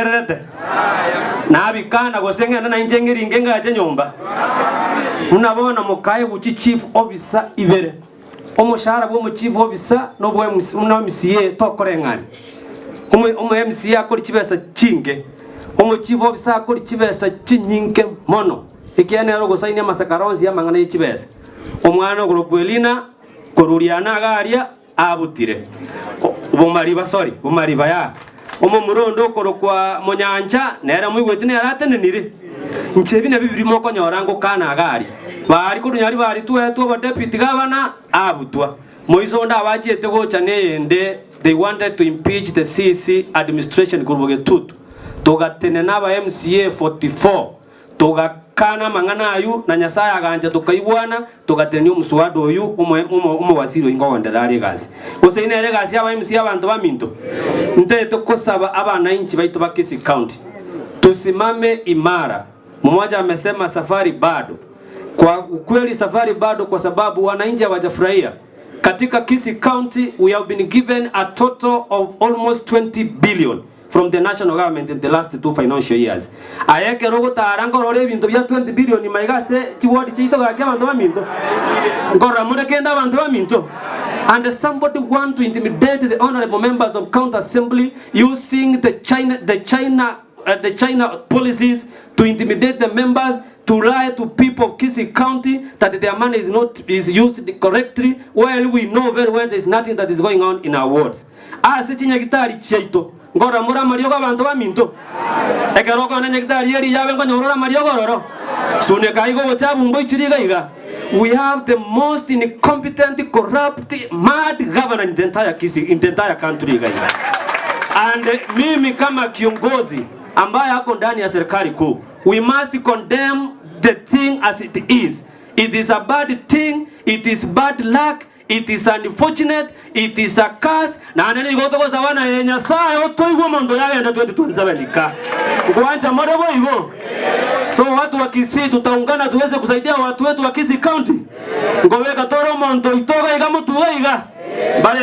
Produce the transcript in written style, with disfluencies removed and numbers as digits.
Ererete? Nabikana gose ng'ende nainche ng'eringe ngache nyomba? Buna bono mokaegwa chichief officer ibere, omoshahara bw'omochief officer na obwa buna MCA tokoreng'ania. Omo omo MCA akori chibesa chinke, omochief officer akori chibesa chinyinke mono, ekiagera nere ogosainia amasakara onsi y'amang'ana ye chibesa. Omwana okorokwa Elina korwa Uriana iga aria, abutire. Bomariba, sorry, bomariba ya. Omomura onde okorokwa Monyancha, nere moigweti nere atenenire. Inche ebi nabio biria mokonyora ngokana iga aria. Baria korwa nyari baria twaetwe obodeputy gavana, abutwa. Moiso onde abachiete gocha neyende, they wanted to impeach the CEC administration korwa Bogetutu. Togatenena aba MCA 44. Togakana amang'ana ayio, na Nyasae agancha tokaigwana, togatenenia omoswada oyio omowasiri oyio nkogenderera are egasi. Gose inere egasi y'aba MC abanto baminto? Ntagete kosaba abanainchi baito ba Kisii County, tusimame imara. Mmoja amesema safari bado. Kwa ukweli safari bado kwa sababu wananchi hawajafurahia. Katika Kisii County we have been given a total of almost 20 billion. from the national government in the last two financial years. Aye ekero ogotara nkorora ebinto bia 20 billion maiga ase chiward chiaito gaki abanto baminto. Nkorora more kende abanto baminto. And somebody want to intimidate the honorable members of county assembly using the China, the China, uh, the China policies to intimidate the members to lie to people of Kisii County that their money is not is used correctly while we know very well there is nothing that is going on in our wards. Ase chinyagitari chiaito nkorora more amariogo abanto baminto. Ekero okogenda nyagitari eria yabe nkonyora ore amariogo ororo. Suneka iga obochabu mboichire iga iga. We have the most incompetent, corrupt, mad governor in the entire Kisii, in the entire country iga iga. And mimi kama kiongozi ambaye ako ndani ya serikali kuu, we must condemn the thing as it is. It is a bad thing, it is bad luck, It is unfortunate, it is a curse, naende nigo togosaba naye Nyasae otoigwe omonto oyo agende 2027 ka. Nkwancha more boigo? So watu wa Kisii tutaungana tuweze kusaidia watu wetu wa Kisii County. Nkobeka tore omonto oito iga iga motuga iga. Mbarenge.